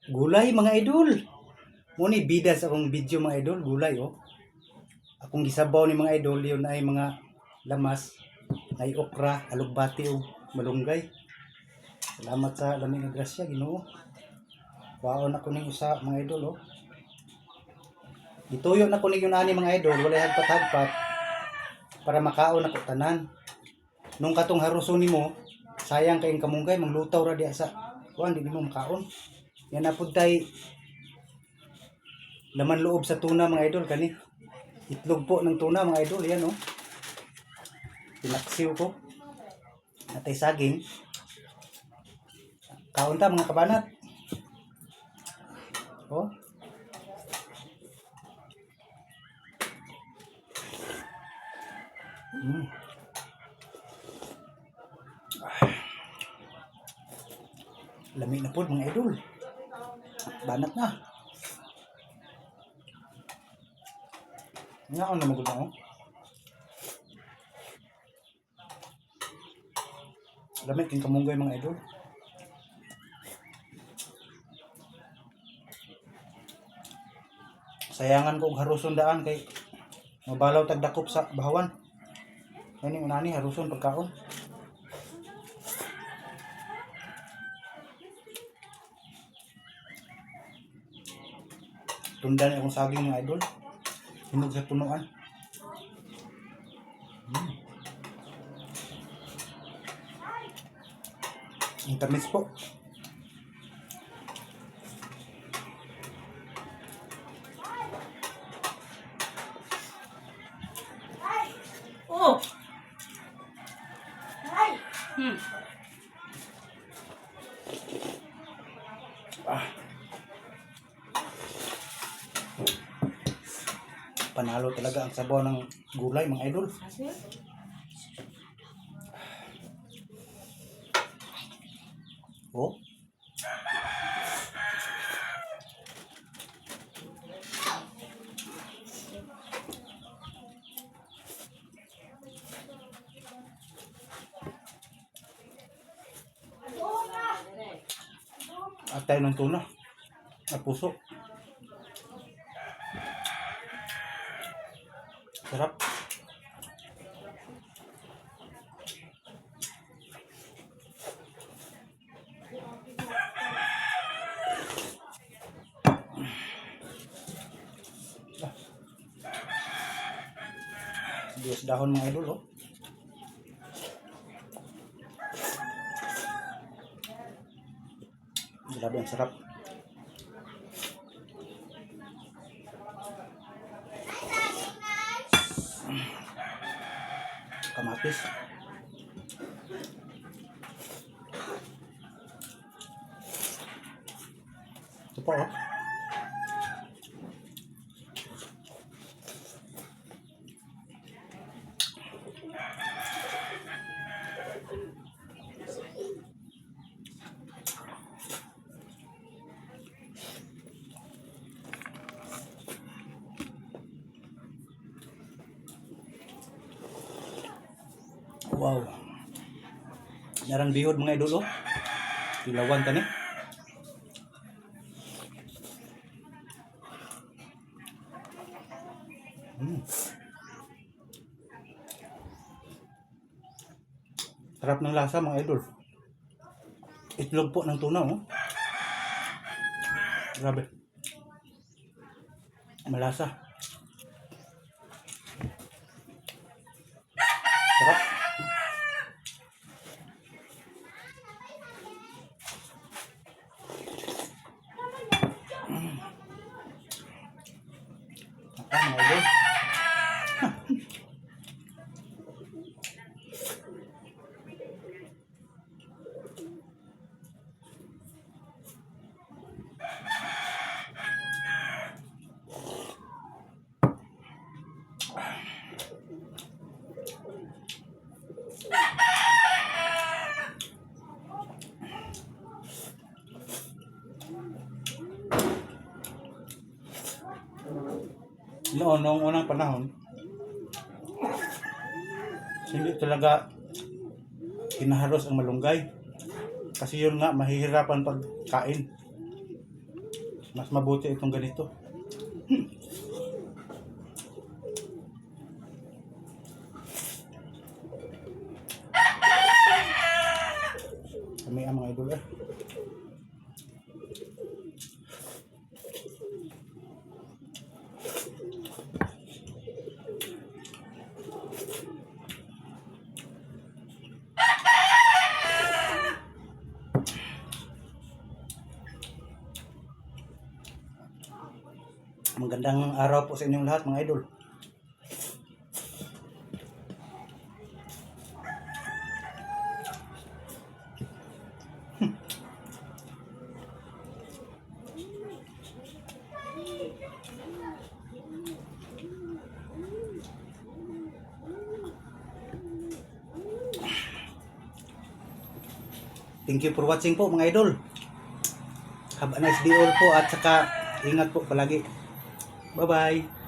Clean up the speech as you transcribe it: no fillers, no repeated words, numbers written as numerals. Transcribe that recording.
Gulay, mga idol. Mao ni bida sa akong video, mga idol, gulay oh. Akong gisabaw ni, mga idol, yun ay mga lamas, ay okra, alugbati ug malunggay. Salamat sa lami nga grasya, Ginoo. Kuhaon ako ning usa, mga idol, oh. Gituyo na ko ning yun ani, mga idol, walay hagpat-hagpat para makaon ako tanan. Nung katong haruson nimo, sayang kayong kamunggay, manglutaw ra diha sa kuan, di nimo makaon. Yan na pud tay laman loob sa tuna, mga idol, kani. Itlog po ng tuna, mga idol, yan oh. Pinaksiw ko. Natay saging. Kaon ta, mga kabanat. Oh. Lami na po, mga idol. Banat na. Nga ako na magulang oh. Lami king kamunggay, mga idol. Sayangan ko og haruson daan kay mabalaw tagdakop sa bahawan. Kani unani haruson pagkaon. Tundan akong saging, mga idol. Hinog sa punuan. Ang tamis po. Oh. Ah. Panalo talaga ang sabaw ng gulay, mga idol. Oh. At tayo ng tuna. At puso. Sarap. Diyos dahon, mga idol, oh. Grabe ang sarap. Kamatis. Ito pa, oh. Wow. Narang bihod, mga idol, oh. Ilawan tani. Sarap ng lasa, mga idol. Itlog po ng tuna, oh. Grabe. Malasa. Sarap. Ah, mga idol. Noon, noong unang panahon, hindi talaga hinaharos ang malunggay. Kasi yun nga, mahihirapan pagkain. Mas mabuti itong ganito. Kami ang mga idol eh. Magandang araw po sa inyong lahat, mga idol. Thank you for watching po, mga idol. Have a nice day all po at saka ingat po palagi. Bye-bye.